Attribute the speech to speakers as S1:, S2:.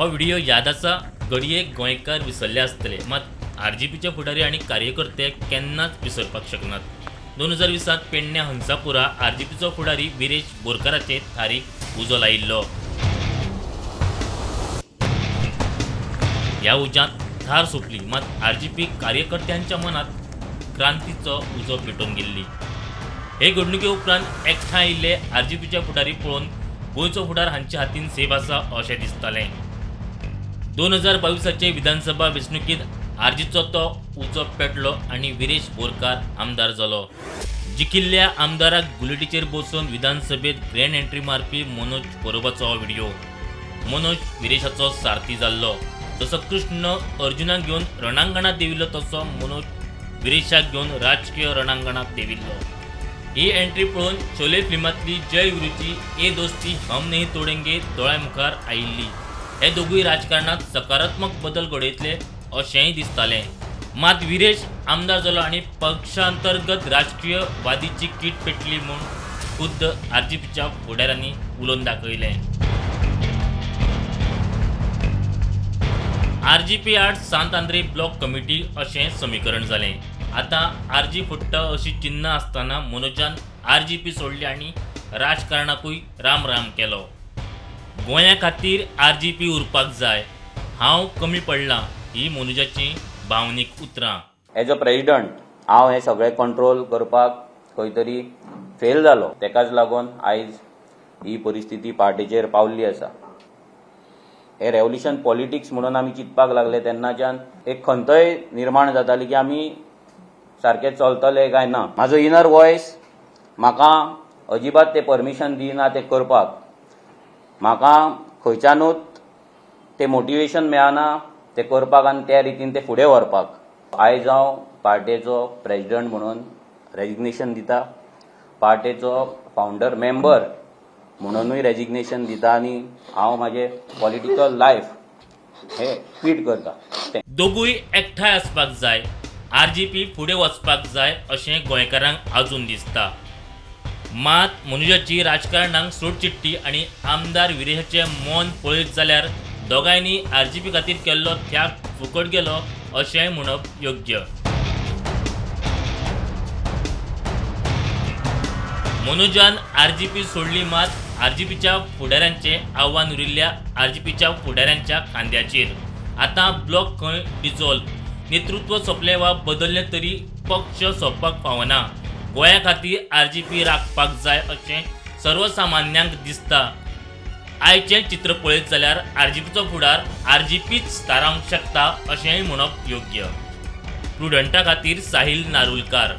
S1: हो व्हिडिओ याद आसा. घडये गोंयकार विसरले आसतले, मात आरजीपीचे फुडारी आनी कार्यकर्ते केन्नाच विसरपाक शकनात. 2020त पेडण्या हंसापुरा आरजीपीचो फुडारी विरेश बोरकाराचे थारीक उजो लायिल्लो. ह्या उज्यांत थार सोंपली, मात आरजीपी कार्यकर्त्यांच्या मनात क्रांतीचो उजो पेटोवन गेल्ली. हे घडणुके उपरांत एकठांय आयिल्ले आरजीपीचे फुडारी पळोवन गोंयचो फुडार हांच्या हातीन सेफ आसा अशें दिसतालें. 2022आचे विधानसभा वेंचणुकेंत आरजीचो तो उजो पेटलो आनी विरेश बोरकार आमदार जालो. जिखिल्ल्या आमदाराक बुलेटीचेर बसोवन विधानसभेत ग्रँड एंट्री मारपी मनोज परबाचो हो व्हिडिओ. मनोज विरेशाचो सारथी जाल्लो. जसो कृष्ण अर्जुनाक घेवन रणांगणात देंविल्लो, तसो मनोज विरेशाक घेवन राजकीय रणांगणात देंविल्लो. ही एंट्री पळोवन शोले फिल्मांतली जय वीरूची "ये दोस्ती हम नहीं तोडेंगे" दोळ्या मुखार आयिल्ली. हे दोगूय राजकारणात सकारात्मक बदल घडयतले अशेंय दिसतालें. मात विरेश आमदार जालो आनी पक्षांतर्गत राजकीय वादीची कीट पेटली म्हूण खुद्द आरजीपीच्या फुडाऱ्यांनी उलोवन दाखयलें. आरजीपी आड सांत आंद्रे ब्लॉक कमिटी अशें समीकरण जालें. आतां आरजी फुट्टा अशी चिन्नां आसतना मनोजान आरजीपी सोडली आनी राजकारणाकूय राम राम केलो. गोंया खातीर आरजीपी उरपाक जाय, हांव कमी पडलां, ही मनोजाची भावनीक उतरां.
S2: एज अ प्रेजिडंट हांव हें सगळें कंट्रोल करपाक खंय तरी फेल जालो. तेकाच लागून आयज ही परिस्थिती पार्टीचेर पावल्ली आसा. हे रेव्होल्युशन पॉलिटिक्स म्हणून आमी चिंतपाक लागले तेन्नाच्यान एक खंतय निर्माण जाताली की आमी सारकें चलतले काय ना. म्हाजो इनर वॉयस म्हाका अजिबात तें परमिशन दिना तें करपाक. म्हाका खंयच्यानूच तें मोटिवेशन मेळना तें करपाक आनी त्या रितीन तें फुडें व्हरपाक. आयज हांव पार्टेचो प्रेजिडंट म्हणून रेजिग्नेशन दिता, पार्टेचो फावंडर मेंबर म्हणूनय रेजिग्नेशन दिता आनी हांव म्हाजें पॉलिटिकल लायफ हें क्वीट करता तें.
S1: दोगूय एकठांय आसपाक जाय, आरजीपी फुडें वचपाक जाय अशें गोंयकारांक अजून दिसता. मात मनोजाची राजकारणाक सोडचिट्टी आनी आमदार विरेशाचें मौन पळयत जाल्यार दोगांयनी आरजीपी खातीर केल्लो त्याग फुकट गेलो अशेंय म्हणप योग्य. मनोजान आरजीपी सोडली, मात आरजीपीच्या फुडाऱ्यांचें आव्हान उरिल्ल्या आरजीपीच्या फुडाऱ्यांच्या खांद्याचेर. आतां ब्लॉक खंय डिजॉल्व. नेतृत्व सोंपलें वा बदललें तरी पक्ष सोंपपाक फावना. गोंया खातीर आरजीपी राखपाक जाय अशें सर्वसामान्यांक दिसता. आयचें चित्र पळयत जाल्यार आरजीपीचो फुडार आरजीपीच थारावंक शकता अशेंय म्हणप योग्य. प्रुडंटा खातीर साहिल नारुलकार.